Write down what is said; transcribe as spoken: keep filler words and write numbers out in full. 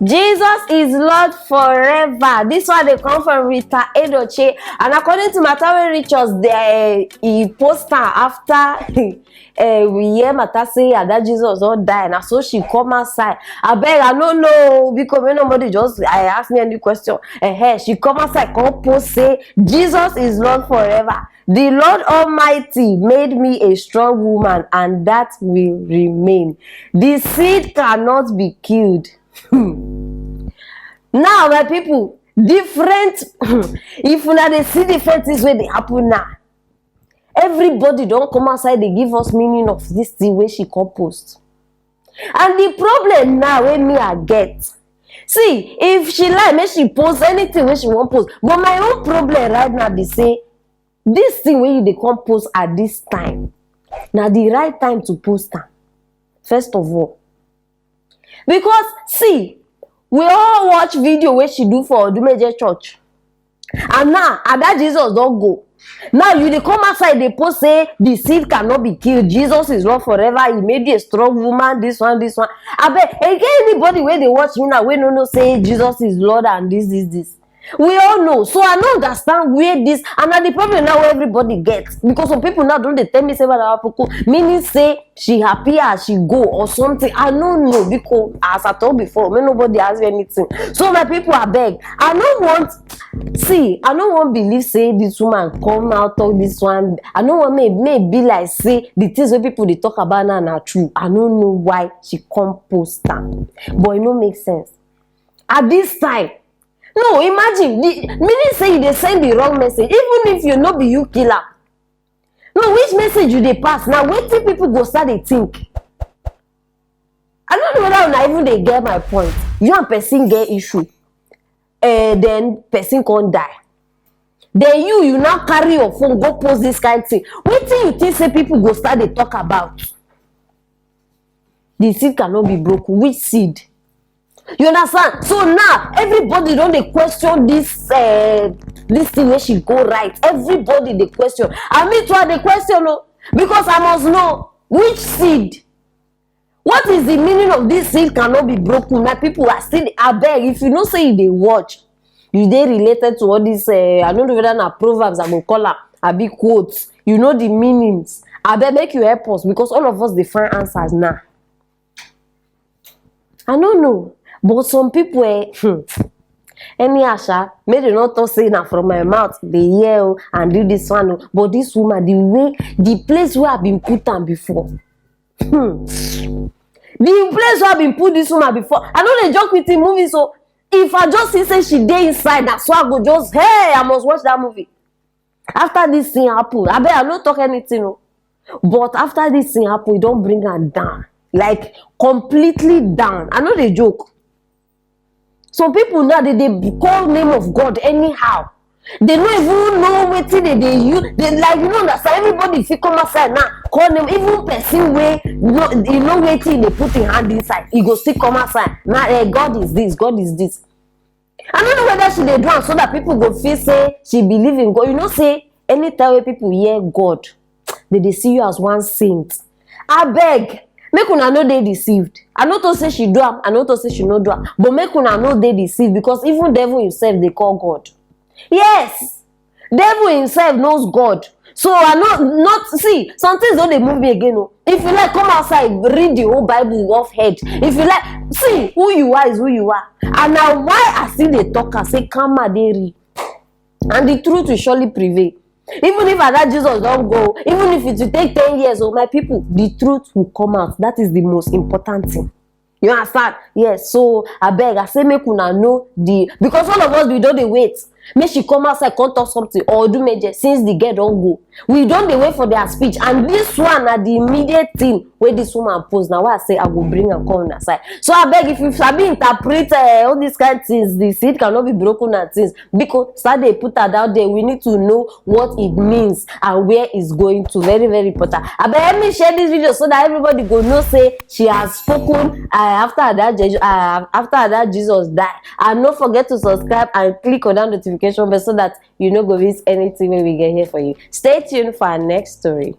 Jesus is Lord forever. This one dey come from Rita Edochie, and according to matter wey reach us, there he post am after eh, we hear matter say Ada Jesus don die. Na so she come outside. Abeg, I no know, because make nobody just I ask me any question. Eh, she come outside, come post say Jesus is Lord forever. The Lord Almighty made me a strong woman, and that will remain. The seed cannot be killed. Hmm. Now, my people, different. If una dey see different things wey dey happen now, everybody don come outside dey give us meaning of this thing wey she come post. And the problem now wey me I get, see, if she like, make she post anything wey she wan post. But my own problem right now be say this thing wey you dey come post at this time, na the right time to post am, first of all. Because see, we all watch video wey she do for Odumeje church. And now, Ada Jesus don go. Now you dey come outside dey post say the seed cannot be killed. Jesus is Lord forever. He made you a strong woman. This one, this one. Abeg, e get anybody wey dey watch me now wey no know say Jesus is Lord and this, this, this? We all know. So I no understand where this, and na the problem now wey everybody get, because some people now don dey tell me say, "Madam Apuku, meaning say she happy as she go or something." I no know, because as I talk before, make nobody ask me anything. So my people, abeg, I no want, see, I no wan believe say this woman come out talk this one. I no wan make, make e be like say the things wey people dey talk about now na true. I no know why she come post am, but e no make sense at this time. No, imagine, the meaning say you dey send the wrong message, even if you no be you kill am. No, which message you dey pass? Na wetin people go start dey think. I no know whether una even dey get my point. You and person get issue, eh, then person come die. Then you, you now carry your phone go post this kind thing. Wetin you think say people go start dey talk about? The seed cannot be broken. Which seed? You understand? So now everybody don dey question this, uh, this thing wey she go write. Everybody dey question. And me too, I dey question o, because I must know which seed. What is the meaning of this seed cannot be broken? My people are still, abeg, if you know say you dey watch, you dey related to all this, uh, I no know whether na proverbs I go call am, abi quotes. You know the meanings. Abeg, make you help us, because all of us dey find answers now. I no know, but some people, eh, hmm, anyhow sha, make dem no talk say na from my mouth dey hear o and do this one o. But this woman, the way, the place wey I been put am before, hmm, the place wey I been put this woman before, I no dey joke with the movie. So if I just see say she dey inside, na so I go just, hey, I must watch that movie. After this thing happen, abeg, I no talk anything o. But after this thing happen, e don bring am down, like, completely down. I no dey joke. Some people now, they dey call name of God anyhow. They no even know wetin they dey use. They, like, you no understand. Everybody fit come outside now, call name. Even person wey no, you know wetin they put in hand inside, e go still come outside. Now, eh, God is this, God is this. I no know whether she dey do am so that people go feel say she believe in God. You know say anytime wey people hear God, they dey see you as one saint. Abeg, make una no dey deceived. I no talk say she do am, I no talk say she no do am, but make una no dey deceived, because even devil himself dey call God. Yes, devil himself knows God. So I no, not, see, some things don dey move me again o. If you like, come outside, read the whole Bible off head. If you like, see, who you are is who you are. And na why I still dey talk am say karma dey real. And the truth will surely prevail. Even if Ada Jesus don go, even if it will take ten years o, my people, the truth will come out. That is the most important thing. You understand? Yes. So abeg, I say make una know the, because all of us, we don dey wait. Make she come outside, come talk something or do major since the girl don go. We don dey wait for their speech, and this one na the immediate thing wey this woman post. Na why I say I go bring am come una side. So abeg, if you sabi interpret, eh, all these kind things, the seed cannot be broken and things, biko, start dey put am out there. We need to know what it means and where it's going to. Very, very important. Abeg, help me share this video so that everybody go know say she has spoken, uh, after that Je- uh, after that Jesus died. And no forget to subscribe and click on that notification bell so that you no go miss anything wey we get here for you. Stay tuned for our next story.